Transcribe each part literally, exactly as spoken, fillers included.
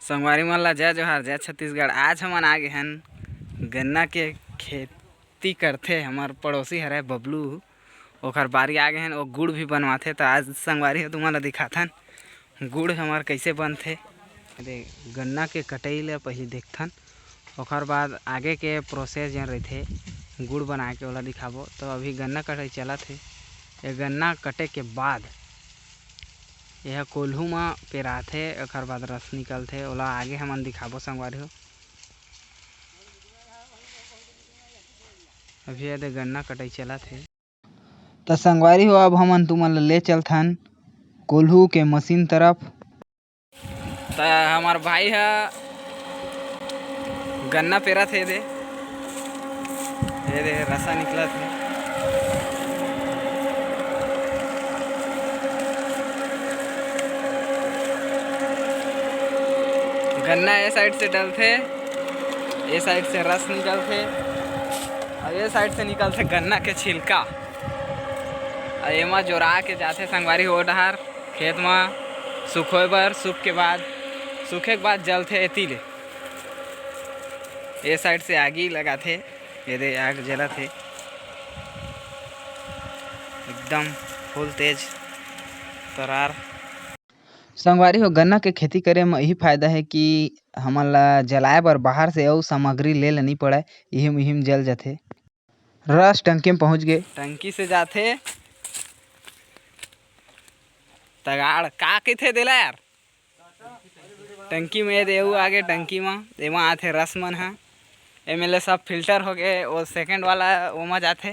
संगवारी मन ला जय जोहार, जय छत्तीसगढ़। आज हमन आ गे हन गन्ना के खेती करथे, हमर पड़ोसी हरे बबलू, ओखर बारी आ गे हन। वो गुड़ भी बनवाथे, त आज संगवारी हो तुमन ला दिखाथन गुड़ हमर कइसे बनथे। दे, गन्ना के कटई ला पहिली देखथन, ओखर बाद आगे के प्रोसेस जेन रहिथे गुड़ बनाए के, ओला दिखाबो। तो अभी गन्ना कटई चलत हे। ये गन्ना कटे के बाद यह कोल्हू म पेराथे, ओखर बाद रस निकलथे, ओला आगे हमन दिखाबो संगवारी हो। अभी ये दे गन्ना कटई चलत हे। त संगवारी हो, अब हमन तुमन ल ले चलथन कोल्हू के मशीन तरफ। त हमर भाई ह गन्ना पेरत हे दे, ये दे रसा निकलत हे। गन्ना ये साइड से डलथे, ये साइड से रस निकलथे, अउ ये साइड से निकलथे गन्ना के छिलका। अउ एमा जोरा के जाथे संगवारी हो डहार खेत म सुखोए बर। सूख के बाद, सूखे के बाद जलथे एती ले। ये साइड से आगी लगाथे, ये दे आग जलत हे एकदम फुल तेज तरार। संगवारी हो, गन्ना के खेती करे म इही फायदा हे कि हमन ला जलाए बर बाहर से अउ सामग्री ले ल नइ पड़य, इही म, इही म जल जथे। रस टंकी म पहुंच गे। टंकी से जाथे तगाड़, का कहिथे देला यार? टंकी में देऊ आगे, टंकी में एमा आथे रस मन ह। एमे ले सब फिल्टर होके वो सेकंड वाला ओमा जाथे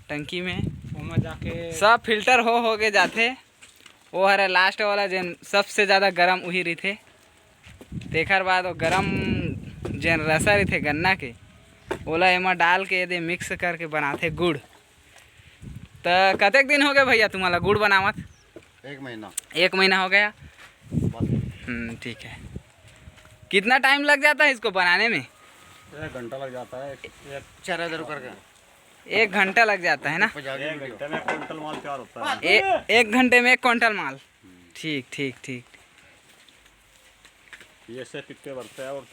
टंकी में। ओमा जाके सब फिल्टर हो, होके जाथे। वो हरे लास्ट वाला जेन सबसे ज़्यादा गरम उही रहिथे। तेखर बाद वो गरम जेन रसा रहिथे गन्ना के, ओला एमा डाल के एदे मिक्स करके बनाथे गुड़। त कतेक दिन हो गए भैया तुम्हारा गुड़ बनावत? एक महीना। एक महीना हो गया। बस। हम्म, ठीक है। कितना टाइम लग जाता है इसको बनाने में? एक घंटा लग जाता है। एक चार हज़ार रुपये का। एक घंटा लग जाता है ना? एक घंटे में एक कुंटल माल तैयार होता है। ए, एक घंटे में एक कुंटल माल। ठीक, ठीक, ठीक। ये से पिप्पे भरते हैं और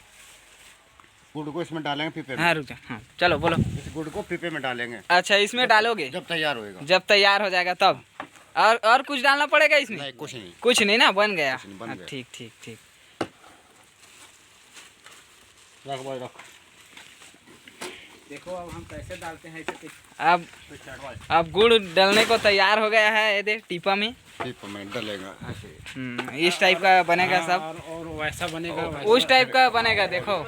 गुड़ को इसमें डालेंगे, पीपे में। हाँ, रुक जा। हाँ, चलो, बोलो। इस गुड़ को पीपे में डालेंगे। अच्छा, इसमें डालोगे? जब तैयार होएगा। जब तैयार हो जाएगा तब। और, और कुछ डालना पड़ेगा इसमें? नहीं, कुछ नहीं। कुछ नहीं ना, बन गया। कुछ नहीं, बन हाँ, गया। ठीक, ठीक, ठीक। रख भाई, रख। देखो, अब हम कैसे डालते हैं इसे। अब, अब गुड़ डलने को तैयार हो गया है, ये दे टीपा में। टीपा में डलेगा ऐसे। हम्म, इस टाइप का बनेगा हाँ, सब। और, और वैसा बनेगा, वैसा। उस टाइप का बनेगा, देखो।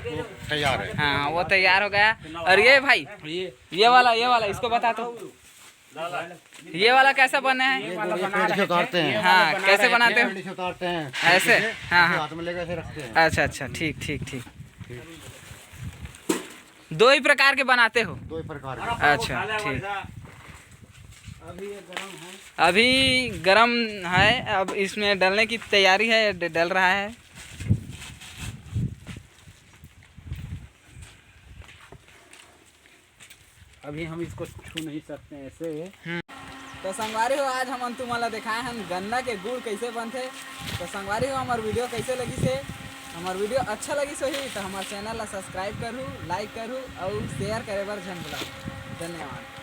तैयार है। हाँ, वो तैयार हो गया। और ये भाई, ये, ये वाला, ये वाला, इसको बता तो। ये वाला कैसा बना है? ये गुड़ ये पेड़ से उतारते हैं। हाँ, कैसे बनाते हो? पेड़ से उतारते हैं। ऐसे? ऐसे हाँ, हाँ। हाथ में लेकर ऐसे रखते हैं। अच्छा, अच्छा, ठीक, ठीक, ठीक। दो ही प्रकार के बनाते हो? दो ही प्रकार के। अच्छा, ठीक। अभी गरम है, अब इसमें डलने की तैयारी है, ड-, डल रहा है। अभी हम इसको छू नहीं सकते हैं, ऐसे है। हम्म। तो संगवारी हो, आज हमन तुमन ला देखाए हन गन्ना के गुड़ कैसे बनथे। तो संगवारी हो, हमर वीडियो कैसे लगिस हे? हमर वीडियो अच्छा लगिस होही तो हमर चैनल ला सब्सक्राइब करहू, लाइक करहू अउ शेयर करे बर झन भुलाहू। धन्यवाद।